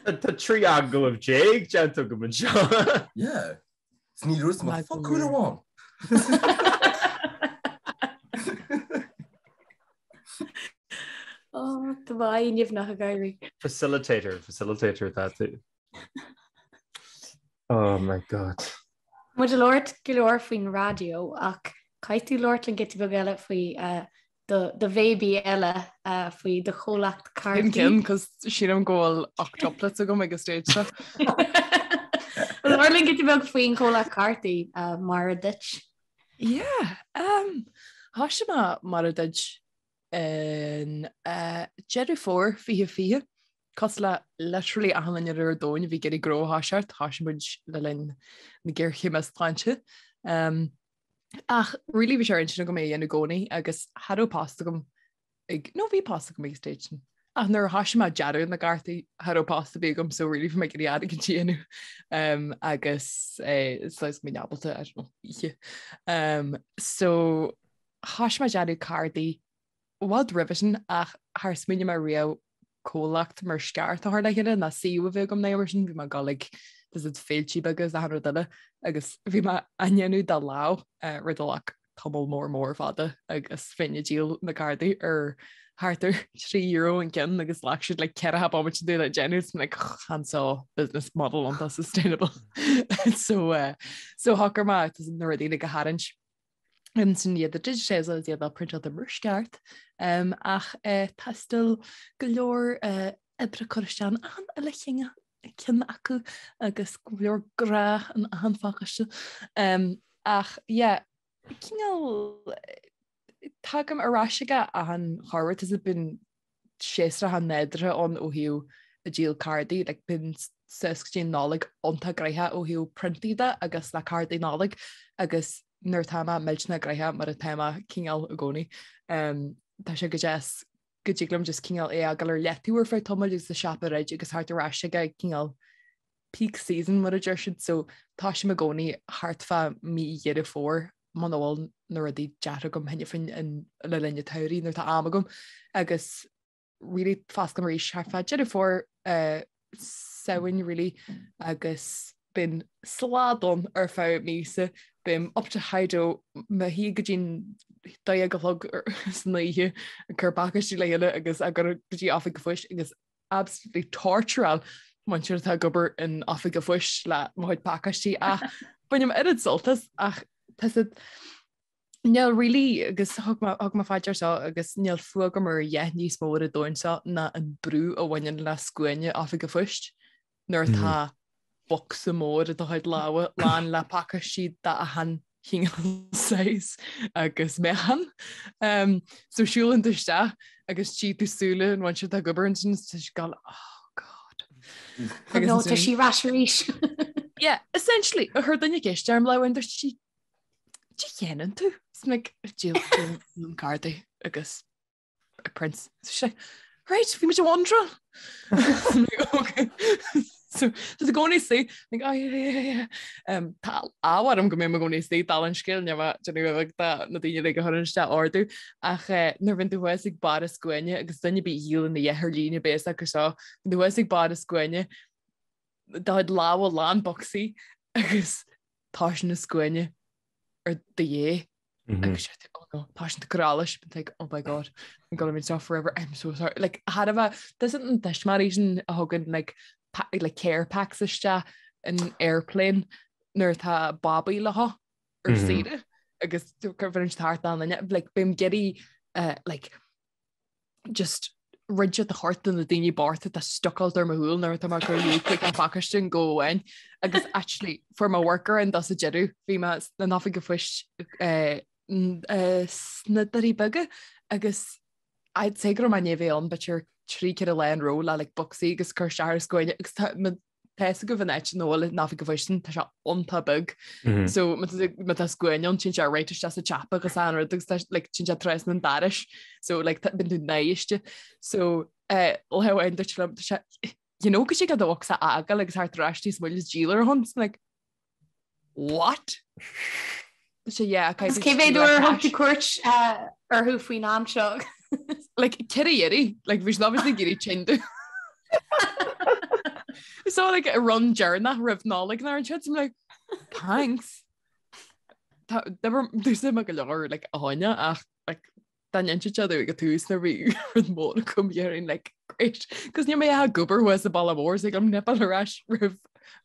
A: Tá 13 agallamh déanta agam anseo.
C: Yeah. Is ní rud mar focal amháin.
B: Oh, tá mé nimhneach ag éirí.
A: Facilitator, facilitator atá tú. Oh my god.
B: Muid ag labhairt go leor faoin raidió ach caithfidh tú labhairt linn giota beag eile faoi eh, do bhéibí eile faoi do chomhlacht
D: cártaí. Cén ceann, cos sílim go bhfuil octuplets agam ag an stage seo.
B: Well, labhair linn giota beag faoin chomhlacht cártaí Mara Duit.
D: Yeah, um, thoisigh mé Mara Duit in uh, Deireadh Fómhair 2020, cosúil le literally achan duine ar domhan a bhí ag iarraidh gnó a thoiseacht, thoisigh muid le linn na géarchéime sláinte. Um, Ach really bhí sé ar intinn agam é a dhéanamh i gcónaí agus cha raibh post agam ag, no bhí post agam ag an stage sin. Ach nuair a thoisigh mé dearadh na gcártaí cha raibh post ar bith agam so really bhí mé ag iarraidh airgead a dhéanamh um, agus eh, is like mé ábalta I don't know, oíche. Um, so thoisigh mé dearadh cárdaí i bhfad roimhe sin ach char smaoinigh mé riamh comhlacht mar sceart a chur le chéile ná suíomh a bheith agam ná mar sin bhí mé ag dul ag tá siad féiltí beaga is achan rud eile agus bhí mé á ndéanamh de lámh eh, rud a ghlac tamall mór mór fada agus bheinn ag díol na cárdaí ar thart ar 3 euro an ceann agus ghlac siad like 4 bomaite dom le déanamh so like chan seo business model iontach sustainable so uh, so shocraigh mé na rudaí like a tharraingt ansin iad a digitize agus iad a priontáil mar sceart ach tá still go leor oibre curtha isteach in achan uile cheann acu agus go leor grá in achan phacáiste. Ach yeah, cineál tagaim ar ais aige achan chorruair, tá bíonn séasúracha nádúrtha ann ó thaobh ag díol cárdaí, like bíonn suas go dtí an Nollaig iontach gnoitheach ó thaobh priontaí de agus le cárdaí Nollag agus nuair atá mé millteanach gnoitheach mar atá mé cineál i gcónaí um, tá sé go deas go dtig liom just cineál é a fhágáil ar leataobh ar feadh tamaill agus a siopa a dhruid agus theacht ar ais aige cineál peak season mar a deir siad so tá sé i gcónaí thart fá mí Dheireadh Fómhair muna bhfuil na rudaí deartha agam cheana féin le linn an tsamhraidh nuair atá am agam agus really fosclaím arís thart fá Deireadh Fómhair uh, Samhain really agus bíonn slad ann ar feadh míosa bím up to high do mo shuí go dtí'n 12 a chlog san oíche ag cur pacáistí le chéile agus á gcur go dtí oifig an phoist agus absolutely torturáil muintir atá ag obair in oifig an phoist le mo chuid pacáistí ach bainim oiread sult as ach tá siad níl really agus thug mé thug mé faoi dear seo agus níl fuath agam ar a dhath níos mó ar an domhan seo ná an brú a bhaineann le scuaine oifig an phoist nuair atá bocsa mór i do chuid lámha lán le pacáistí d'achan chineál saghas agus meáchan. Um, so siúlann tú isteach agus tchí tú súile an mhuintir atá ag obair ansin is tá siad ag gabháil, oh God.
B: Agus no, tá sí ar ais arís.
D: Yeah, essentially, a chuir duine ceist orm lá amháin dúirt sí, Cad a dhéanann tú? Is mé ag díol cárdaí agus prints. So she's like, right, bhí muid a wandering. So tá i gcónaí istigh, like, oh yeah, yeah, yeah. Um, tá ádh orm go mbím i gcónaí istigh dála an scéil, níl mé ag déanamh a bheag de na daoine uilig a chuireann isteach ordú, ach eh, nuair a bhíonn tú thuas ag barr an scuaine agus duine ar bith a dhíolann a dhath ar líne beidh a fhios acu seo, bíonn tú thuas ag barr an scuaine, do chuid lámha lán bocsaí agus toiseann an scuaine ar do dhéidh. Agus sé oh no, tá sin grális like, oh my god, I'm gonna be so forever, I'm so sorry. Like thar a bheith this an tuismitheoirí sin a thugann like, pa like care packs isteach in airplane nuair atá babaí leo ar saoire agus cuireann thart an duine like bím ag iarraidh uh, like just roinnt de chairt do na daoine bochta atá stucáilte ar mo chúl nuair atá mé ag cur chuig an phacáiste go amháin agus actually fuair mé workaround sa deireadh bhí mé in oifig an phoist eh, eh, sna Doirí Beaga agus I'd say go raibh mé i ndiaidh bheith ann b'fhéidir 3 4 lá in a row le like bocsaí agus cur isteach ar scuaine agus tá Tá fhios agaibh an áit ina bhfuil an oifig an phoist sin, tá sé iontach beag. So má tá má tá scuaine ann, téann sé right isteach sa tsiopa agus an rud agus tá like téann sé trasna an dorais. So like tá bíonn tú náiste. So eh lá amháin dúirt liom tá sé you know go dtig leat do bhocsa a fhágáil agus theacht ar ais níos moille is díol ar shon. So I'm like what? Tá sé yeah
B: Agus cé mhéad uair a thug tú cuairt eh, orthu faoin am seo?
D: Like ceithre iarraidh, like bhí siad obviously ag iarraidh tinn So like a run deireanach roimh Nollaig ná an I'm like thanks. Dúsa go leor like a háine ach like dá n-inseodh sé domh ag an tús nuair bhí rud mór agam dhéarfainn like great cos níl mé ag obair thuas sa baile mór so I'm nippáil ar ais roimh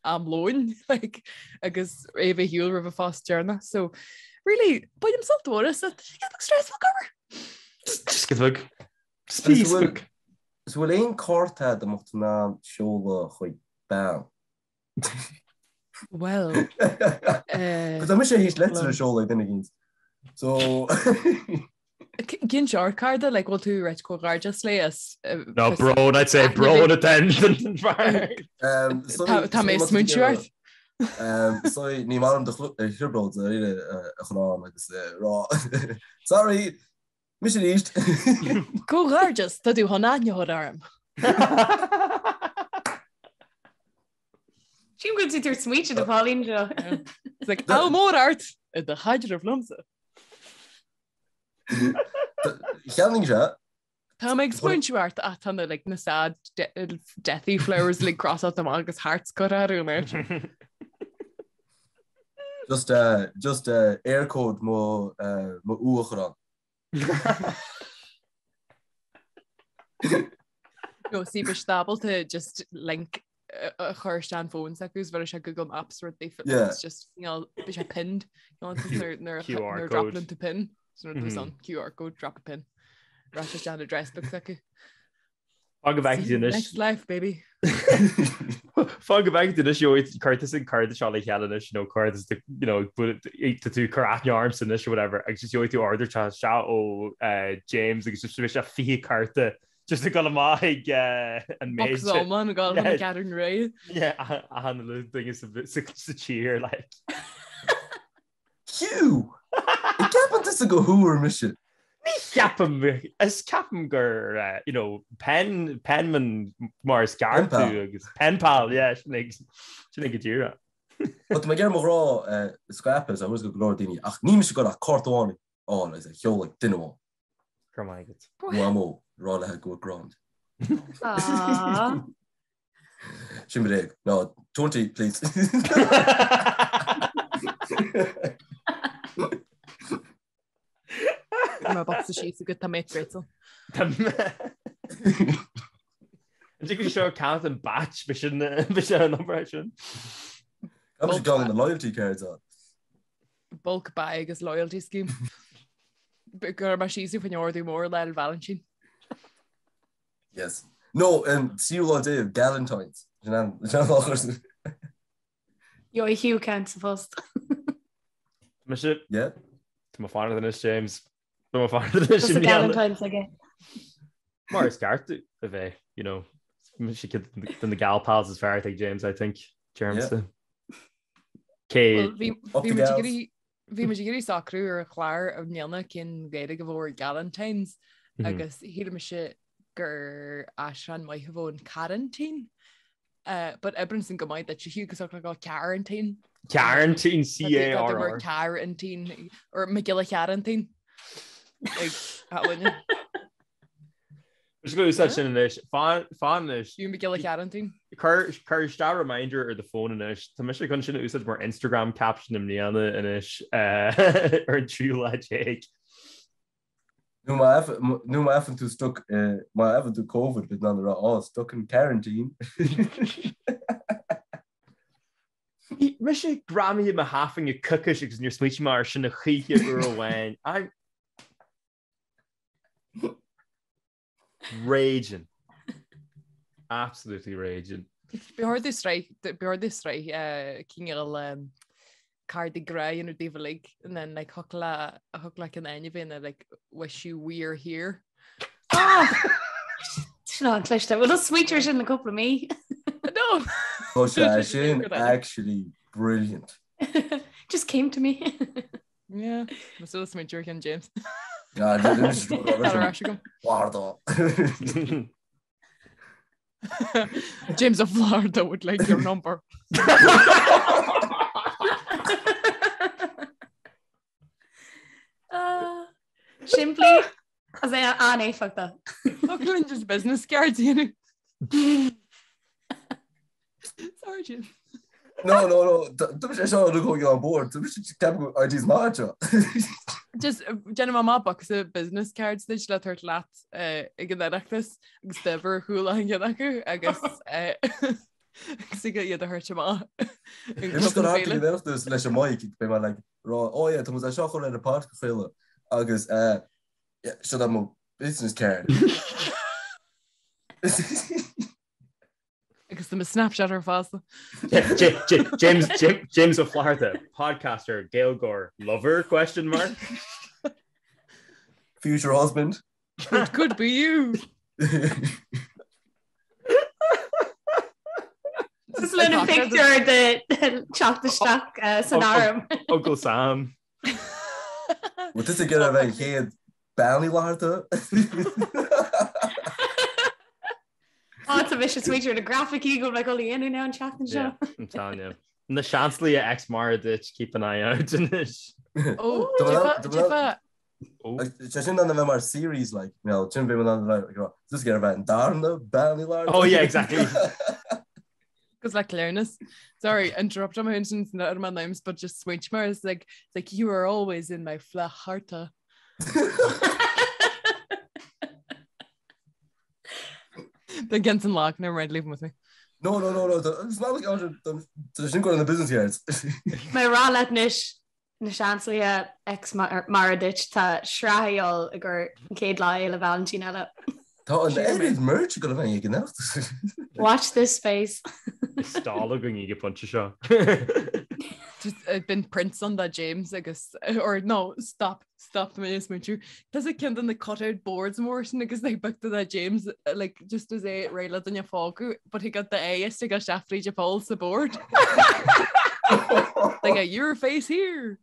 D: am lóin like agus é bheith shiúl roimh a phost deireanach so really bainim sult mhór as it get stressful cover
A: Just get bug. Just bug.
C: Is bhfuil aon cárta dá mbeadh tú in ann seoladh chuig bean?
D: Well,
C: eh, Tá mise théis leitir a seoladh ag duine éicint. So
D: Cén sórt cárta like bhfuil tú ag ráit comhghairdeas léi as
A: eh, No, brón, I'd say brón attention.
C: um,
D: sorry, Tá mé
C: sorry,
D: smaointiú ort.
C: Um, sorry, ní maith liom do thrioblóid a chur ann agus eh, rá. Sorry, mise arís.
D: Comhghairdeas, tá tú chun aithne a chur orm.
B: Sílim go bhfuil tú ag smaointiú do Pauline seo.
D: It's like, ádh mór ort i do chaidreamh liomsa.
C: Cheannaigh sé.
D: Tá mé ag smaointiú ort ach tá na like, na sad de deathy flowers like cross-áilte amach agus hearts curtha orthu anois.
C: Just, uh, just uh, Eircode mo, uh, mo uaigh a chur ann.
D: No, see, bheadh siad ábalta just link a chur isteach an phone s'acu is bheadh sé Google Maps rud they
C: Yeah.
D: it's just you know, bheadh sé pinned you know, nuair nuair
A: QR
D: nuair
A: code.
D: dropann tú pin so nuair mm
A: Mhm.
D: QR code drop a pin Raibh sé isteach an address book s'acu.
A: Fág go bhfeicfidh tú anois.
D: Next life baby.
A: Fág go bhfeicfidh tú anois gheobhaidh cárta sin cárta seo le chéile anois you know cárta you know tá tú ag cur aithne ormsa anois or whatever agus just gheobhaidh tú order isteach ó eh, James agus just beidh sé 20 cárta just ag dul amach ag eh, an méid
D: Box iomlán ag dul chun an Cheathrú Rua.
A: Yeah, achan duine sa sa tír like.
C: Hugh! An gceapann tusa gur húr mise?
A: Ní cheapaim, is ceapaim gur, eh, you know, pen, penman mar is ceart tú agus pen pal, yeah, sin é, sin é go díreach.
C: But tá mé ag iarraidh mo ghrá eh, a scaipeadh is a thabhairt go leor daoine ach ní mise ag dul ach cárta amháin a fháil agus a sheoladh ag duine amháin.
A: Go raibh maith agat.
C: Mamó, rá léi go bhfuil grá a'm di.
B: Aww.
C: Sin bréag. No, 20, please.
D: Tá bocsa síos agat tá mé grateful.
A: An dtig seo count an batch b'shin sin an number sin.
C: Tá sé gan na loyalty cards on.
D: Bulk buy agus loyalty scheme. Gur mar síos faoin ordú mór le Vailintín.
C: Yes. No, um, tríú lá déag, Galentine's. Sin an sin an lá chuir.
B: Gheobhaidh Hugh ceann sa phost.
A: Mise
C: Yeah.
A: Tá mé fanacht anois James. Tá mé fanacht anois
B: Tá Galentine's aige.
A: Mar is ceart a bheith, you know, mise de na gal pals is fearr ag James, I think, James.
C: Yeah.
A: Cé
D: Well, bhí
C: Up
D: bhí
C: the
D: muid ag
C: gals.
D: iarraidh Bhí muid ag iarraidh socrú ar an chlár i mbliana cén Ghaeilge a bheadh ar Galentine's agus shíl mise gur aistriúchán maith a bheadh ann Carantine. But oibreann sin go maith duit a Hugh cos like oh Carantine.
A: Carantine C-A-R-R.
D: Carantine or Mac Giolla Chearantín. Ag Atlaine.
A: Is go úsáid sin anois fan anois.
D: Hugh Mac Giolla Chearantín.
A: Cuir cuir isteach reminder ar do phone anois. Tá mise chun sin a úsáid mar Instagram caption i mbliana anois ar an tríú lá déag.
C: Nó má nó má fhaigheann tú stuck má fhaigheann tú Covid beidh in ann a rá oh stuck in quarantine.
A: Bhí mise greamaithe i mo thafann coicís agus níor smaoitigh mé air sin a choíche uair amháin. I'm raging. Absolutely raging.
D: Ba chóir dúinn sraith ba chóir dúinn sraith cineál cártaí grá a dhéanamh daoibh uilig and then like thiocfadh le thiocfadh le ceann Áine bheith ina like wish you we're here.
B: Sin an-chliste. Bhuel smaoitigh ar sin le cúpla mí.
D: No!
C: Tá sé sin actually brilliant.
B: Just came to me.
D: Yeah, Má súil smaointe ar cheann James.
C: Florida.
D: James of Florida would like your number.
B: Simplí agus é an-éifeachtach.
D: Thiocfadh linn just business cards a dhéanamh. Sorry, James.
C: No, no, no, Tá sé seo go an bord, Tá ceap ideas maith seo.
D: Just déanfaidh mé bocsa business cards duit le tabhairt leat ag an Oireachtas agus d'uimhir ar chúl achan cheann acu agus agus ag iad a thabhairt amach.
C: Is go ag an Oireachtas leis an mic beidh mé like rá oh yeah tá muid seo chun ar an podchraoladh agus seo mo business card.
D: Agus tá mo Snapchat ar fosta.
A: James James Ó Flatharta, podcaster, Gaeilgeoir, lover question mark?
C: Future husband.
D: It could be you.
B: Just lena picture de teacht isteach san arm.
A: Uncle Sam.
C: Bhuel tusa ag iarraidh a bheith an chéad Bean Uí Fhlatharta.
B: Á tá mise smaointiú ar na grafaicí go mbeidh dul a dhéanamh now an tseachtain seo.
A: Yeah, I'm telling you. Na seanslaithe ex Mara duit, keep an eye out anois.
D: Ó, Defa.
C: Sé sin an a bheith mar series like, you know, sin bheith an bheith ag rá, just get a bheith an darna Bean Uí Fhlatharta.
A: Oh yeah, exactly.
D: Cos like clearness. Sorry, interrupt my mentions not my names, but just smaointigh mé it's like it's like you are always in my Flatharta. Then Genson Lock, never mind, leave him with me.
C: No, no, no, no, it's not like tá sin go in the business cards.
B: Mé rá leat anois na seansálaithe ex Mara duit tá sraith a dhul i gcomhair an chéad lá Fhéile Vailintín eile.
C: Tá an oiread merch ag dul a bheith ag an Oireachtas.
B: Watch this space.
A: Is stall againn ag an bpointe seo.
D: Just uh, been prints on that James agus or no stop stop the minute smaointiú. Tá sé ceann de na cutout boards mór sin agus like pictiúr de James uh, like just as é réidh le duine a phógadh but he got the A istigh go seafraí de Paul sa board. Like a your face here.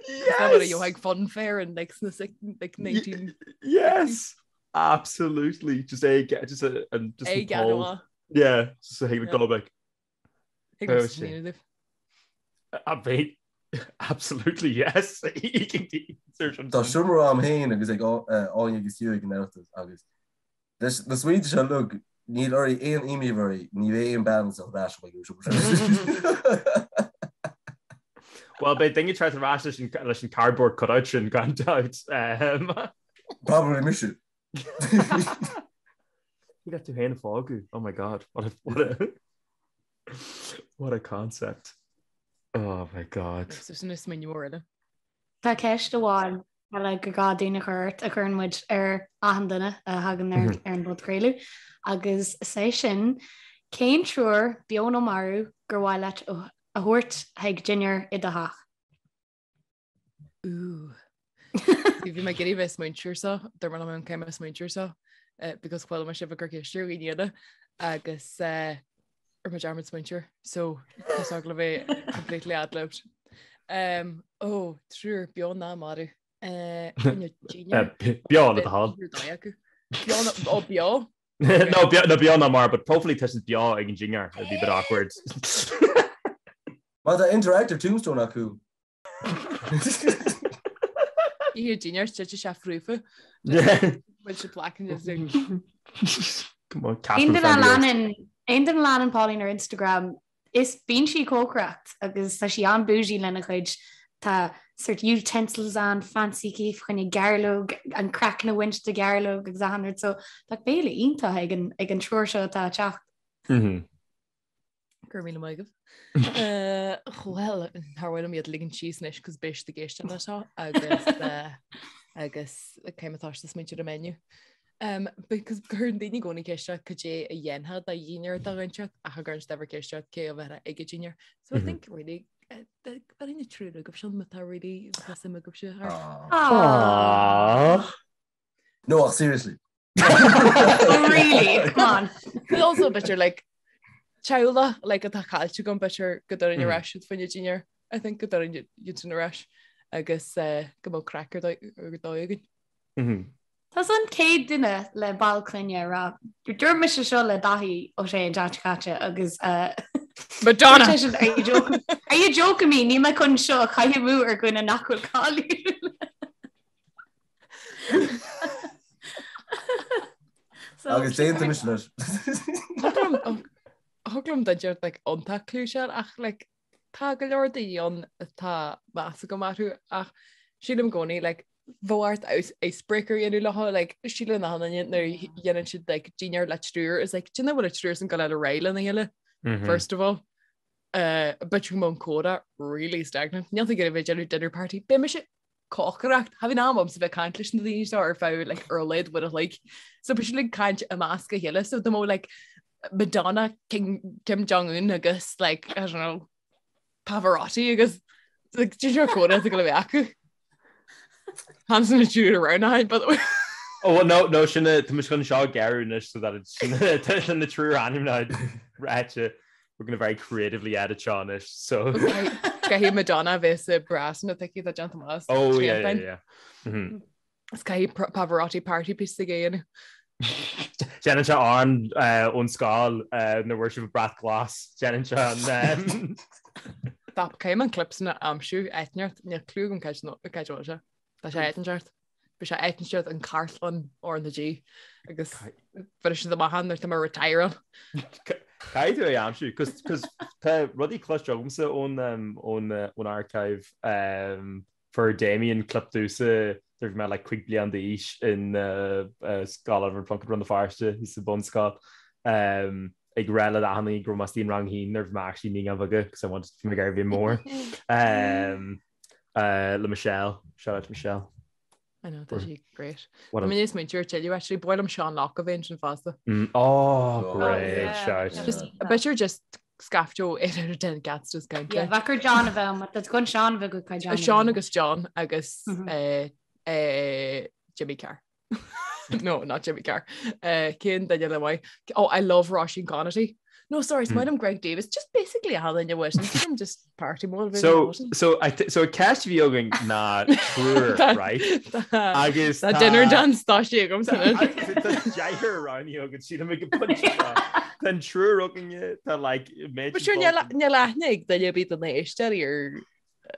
A: Yes!
D: You like fun fair and like sna like 19
A: Yes! Absolutely. Just a just a and just
D: A
A: Paul. Yeah, just a yeah. go back.
D: A
A: bhí absolutely yes.
C: Tá seomra a'm féin agus ag Áine agus Hugh ag an Oireachtas agus leis na smaointe seo uilig níl oraibh aon imní a bheith oraibh, ní bheidh aon bean sa ar ais uaidh an seomra sin.
A: Well beidh duine ag teacht ar ais leis an cardboard cutout sin gan dabht.
C: Probably mise.
A: You got tú féin a fhágadh. Oh my god, what a, what a, what a concept. Oh my god.
D: So sin is mé mór eile.
B: Tá ceist amháin eile gur gá dúinn a chur ort a chuireann muid ar achan duine a thagann ar mhm. ar an bpodchraoladh agus is é sin cén treoir beo nó marbh gur mhaith leat a thabhairt chuig dinnéar i do theach?
D: Ooh. Bhí mé ag iarraidh bheith smaointiú air seo, dúirt mé liom an céim smaointiú air seo, eh, because chuala mé sibh ag cur ceist ar dhaoine eile agus eh, rinne mé dearmad smaointiú air, so tá sé le bheith completely ad-libbed. Um, ó, triúr beo ná marbh. Eh,
A: Beo le do thoil.
D: Beo, ó beo.
A: No, no beo ná marbh, but hopefully tá siad beo ag an dinnéar, it'd be a bit awkward.
C: Má tá interactive tombstone acu.
D: Ihe dinnéar tite sé frúfa. Bhfuil sé black and is
A: Come on,
B: Aon duine a leanann aon duine a leanann Pauline ar Instagram Is bíonn sí ag cócaireacht agus tá sí an-bougie lena cuid tá sort utensils an-fancy aici fá choinne gairleog, an craiceann a bhaint de ghairleog agus achan rud so tá béile iontach ag an ag an triúr seo atá ag teacht.
D: Go raibh míle maith agaibh. Bhuel, thar mhaith liom iad a ligean síos anois cos beidh siad ag éisteacht leis seo agus agus cé atá siad ag smaointiú ar an menu. Um, because cuireann daoine i gcónaí ceist ort cad é a dhéanfá do dhinnéar do dhuine inteacht ach cha gcuireann siad ever ceist ort cé a bheadh ag an dinnéar. So I think really bheadh na triúr agaibh sin má tá really tá suim agaibhse thart.
A: Aww.
C: No, ach seriously.
B: Oh, really? Come on.
D: But also b'fhéidir like teaghlach like atá caillte agam b'fhéidir go dtabharfainn ar ais iad fá choinne dinnéar. I think go dtabharfainn iad sin ar ais agus uh, go mbeadh craic ar dóigh againn.
B: Tá an chéad duine le ball clainne a rá. Dúirt mise seo le Daithí Ó Sé an tseachtain seo caite agus
D: Madonna!
B: Are you joking me? Níl mé chun seo a chaitheamh amú ar dhuine nach bhfuil cáiliúil.
C: Agus déanta mise leis.
D: Thig liom duine like iontach clúiteach ach like Tá go leor daoine ann atá meas agam orthu ach sílim i gcónaí like bheadh ort icebreaker a dhéanamh leo like síleann achan duine nuair a dhéanann siad like dinnéar le triúr is like do you know bhfuil an triúr sin ag gabháil a fháil réidh lena chéile first of all. Uh, b'fhéidir go mbeadh an comhrá really stagnant. Níl tú ag iarraidh bheith ag déanamh dinner party. Beidh mise ag cócaireacht. Cha bhíonn am agamsa bheith ag caint leis na daoine seo ar feadh like, ar a laghad uair a chloig. So beidh siad ag caint i measc a chéile. So dá mbeadh like, Madonna, King, Kim Jong-un agus like, I don't know, Pavarotti agus like, do you know comhrá atá ag gabháil a bheith acu. Hansen is due around nine, by the way.
A: Oh, well, no, no, sin tá mise chun seo a ghearradh anois so that it's sin na triúr ainm ráite. We're going to very creatively edit seo anois, so.
D: Caithfidh Madonna bheith sa brass na tuici tá déanta amach.
A: Oh, yeah, yeah, yeah. Mhm.
D: Is caithfidh Pavarotti party piece a dhéanamh.
A: Déanann sé amhrán ón scoil nuair a bhfuair sibh brat glas. Déanann sé an.
D: Stop, caithfidh mé an clip sin a aimsiú, áit inteacht, níl clue agam cá bhfuil sé. Tá sé áit inteacht. Bhí sé áit inteacht an cartlann R na G agus bhí siad amach ann nuair tá mé retire.
A: Caithfidh tú é a aimsiú, cos tá rudaí cloiste agamsa ón ón ón archive um, fuair Damien clip domhsa nuair bhí mé like 5 bliain d'aois in Scoil Oliver Plunkett Rann na Feirste thíos sa bhunscoil um, ag rá le achan duine go raibh mé istigh in rang a haon nuair bhí mé actually naíonáin bheaga cos I wanted bhí mé ag iarraidh bheith mór. Um, Uh, le Michelle, shout out to Michelle.
D: I know, tá sí great. What a... Tá mé smaointiú tuilleadh actually, ba mhaith liom Sean Lock a bheith ansin fosta.
A: Mm, oh, great oh, shout.
D: Just a bit just scaifte ó 8 out of 10 cats discount.
B: Yeah, bheadh ar John a bheith, but that's gon Sean a bheith go John.
D: Sean agus John agus mm -hmm. uh, uh, Jimmy Carr. No, not Jimmy Carr. Uh, cén duine eile maith? Oh, I love Roisin Conaty. No, sorry, is maith liom Greg Davies. Just basically achan duine uaidh just party mór
A: So, so, I th so ceist a bhí againn ná triúr, right?
D: Agus Tá dinner dance tá sí agam san.
A: Tá deichniúr roghnaithe againn sílim ag an bpointe seo. Tá an triúr againne tá like
D: méid But sure, níl níl aithne ag duine ar bith de na héisteoirí ar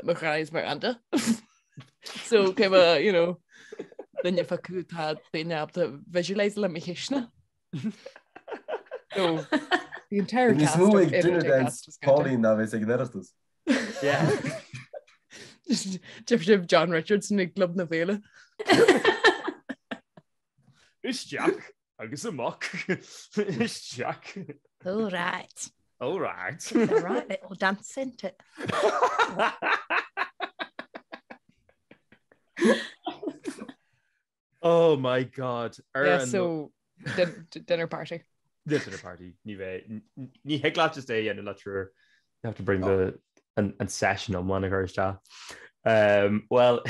D: mo ghráid is Miranda. So cé ma, you know, duine acu tá daoine ábalta visualize le mo chisne. So the entire
C: Níos
D: cast
C: mó
D: of
C: ag dinner
D: Everyday
C: dance
D: Cast is going to.
C: Pauline ná bheas ag an Oireachtas.
A: Yeah.
D: Deir sibh John Richardson ag Club na Féile.
A: Isteach agus amach. Isteach.
B: All right.
A: All right.
B: It's a right little dance, isn't it?
A: Oh my God.
D: Ar Yeah, an- so din- dinner party.
A: Dinner party. Ní bheidh ní thig leat just é a dhéanamh le triúr. You have to bring the an, an session iomlán a chur isteach. Um, well,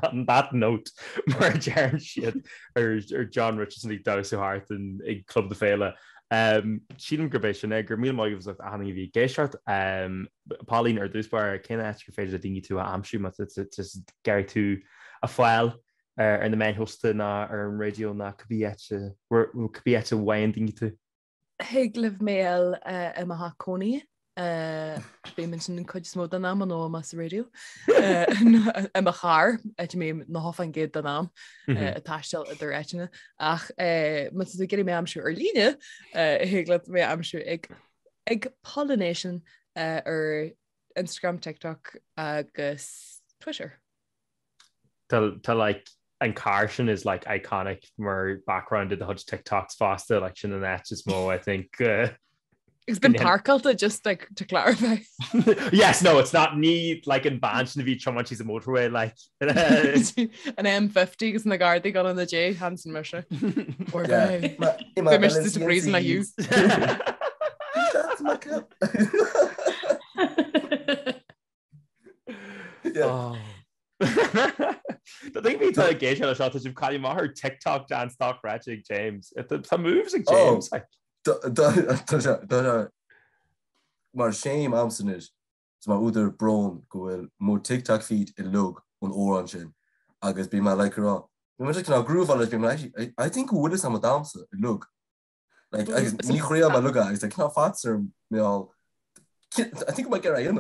A: on that note, mar a deireann siad ar, ar John Richardson ag damhsa thart in, ag Club na Féile. Um, sílim gurb é sin é, go raibh míle maith agaibh as ucht achan duine a bhí ag éisteacht. Um, Pauline, ar dtús báire, cén áit gur féidir le daoine tú a aimsiú má tá siad ag iarraidh tú a fháil? ar na meáin shóisialta ná ar an raidió ná cibé áit cibé áit a bhfaigheann daoine tú?
D: Thig libh mé a fháil i mo theach cónaithe. Bím ansin an cuid is mó den am, nó más sa raidió. I mo charr, áit a mbím 90% den am ag taisteal idir áiteanna. Ach má tá tú ag iarraidh mé a aimsiú ar líne, thig leat mé a aimsiú ag ag Pollination ar Instagram, TikTok agus Twitter.
A: Tá like an carr sin is like iconic mar background do do chuid TikToks fosta like sin an áit is mó I think. Uh,
D: It's been parked just like to clarify.
A: yes, no, it's not ní like an bhean sin a bhí tiomáint síos an motorway like
D: an M50 agus na Gardaí gan an na J Hansen mise. Or reason I use.
C: That's my cup.
A: Tá daoine atá ag éisteacht leis seo tá sibh caillte amach ar TikTok dance dochreidte ag James. Tá moves ag James.
C: Tá mar shame a'msa anois is mar údar brón go bhfuil mo TikTok feed uilig ón amhrán sin agus bím like ag rá bím just cineál grooveáil leis bím like I think go bhfuil fhios a'm an damhsa uilig. Like, agus ní chroíáil mé luga agus like, ná fats ar meall I think I might get right in.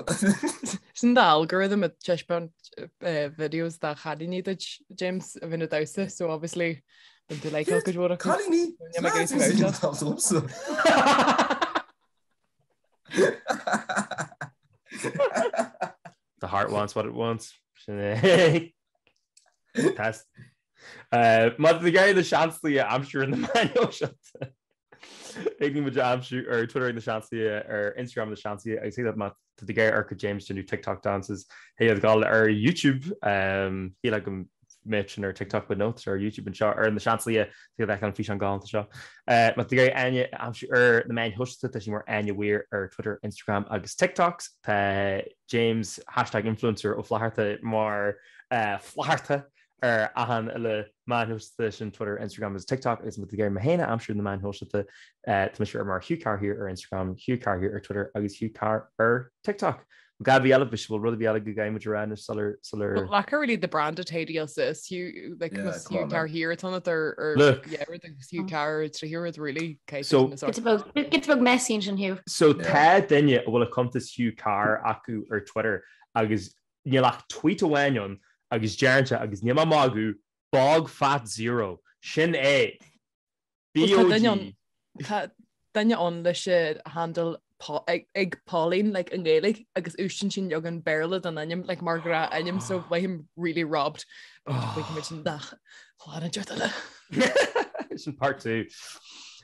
D: Sin the algorithm ag taispeáint videos de chailíní duit, James, a bhíonn ag damhsa, so obviously bíonn tú like cuid mhór acu.
C: Cailíní?
D: Níl mé ag iarraidh
C: damhsa.
A: The heart wants what it wants. Sin é. Test. Má tá tú ag iarraidh na Seansálaithe a aimsiú ar na meáin shóisialta. Thig muid a aimsiú ar Twitter ag na Seansálaithe, ar Instagram na Seansálaithe agus thig leat má tá tú ag iarraidh amharc ar James déanamh TikTok dances, thig leat dul ar YouTube. Shílfeá go mbeadh sin ar TikTok but no, tá sé ar YouTube anseo ar na Seansálaithe, thig leat feiceáil an físeán galánta seo. Má tá tú ag iarraidh Áine a aimsiú ar na meáin shóisialta, tá sí mar Áine Weir ar Twitter, Instagram agus TikToks. Tá James hashtag influencer Ó Flatharta mar Flatharta ar achan uile meán shóisialta, sin Twitter, Instagram agus TikTok agus má tá tú ag iarraidh mé féin a aimsiú ar na meáin shóisialta, tá mise ar mar Hugh Carr Here ar Instagram, Hugh Carr Here ar Twitter agus Hugh Carr ar TikTok. Gad bhí eile, bhí bhfuil rud ar bith eile go gcaithfidh muid a rá anois sular, sular.
D: Like really the brand atá else Hugh like Yeah, come Hugh on, Carr Here atá ionat ar ar
A: Look.
D: yeah rud agus Hugh Carr ar trí rud really
A: So-
B: Giota beag giota beag messy ansin Hugh.
A: So tá duine a bhfuil a cuntas Hugh Carr acu ar Twitter agus Níl ach tweet amháin ann agus deireann sé, agus níl mé ag magadh, Bog Fat Zero. Sin é.
D: BOG. Tá duine ann leis an handle ag Pauline like i nGaeilge agus úsáideann sí an leagan Béarla den ainm like mar ghnáth-ainm so mothaím really robbed. Mothaím sin nach chlár an deart eile.
A: Sin part 2.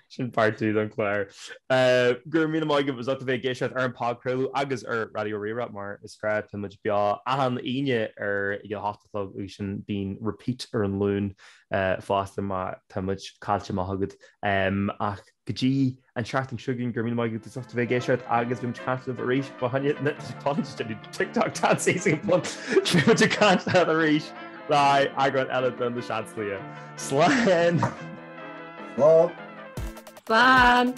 A: Sin part 2 don chlár. Go raibh míle maith agaibh as ucht a bheith ag éisteacht ar an podchraoladh agus ar Raidió Rí-Rá mar is gnáth tá muid beo achan Aoine ar ag a hocht a chlog agus ansin bíonn repeat ar an Luan fosta má tá muid caillte amach agat. Ach go dtí an tseachtain seo chugainn go raibh míle maith agaibh as ucht a bheith ag éisteacht agus beidh muid ag caint libh arís fá choinne TikTok dances ag an Beidh muid ag caint leat arís le eagrán eile de na Seansálaithe. Slán!
C: Slán!
B: Slán!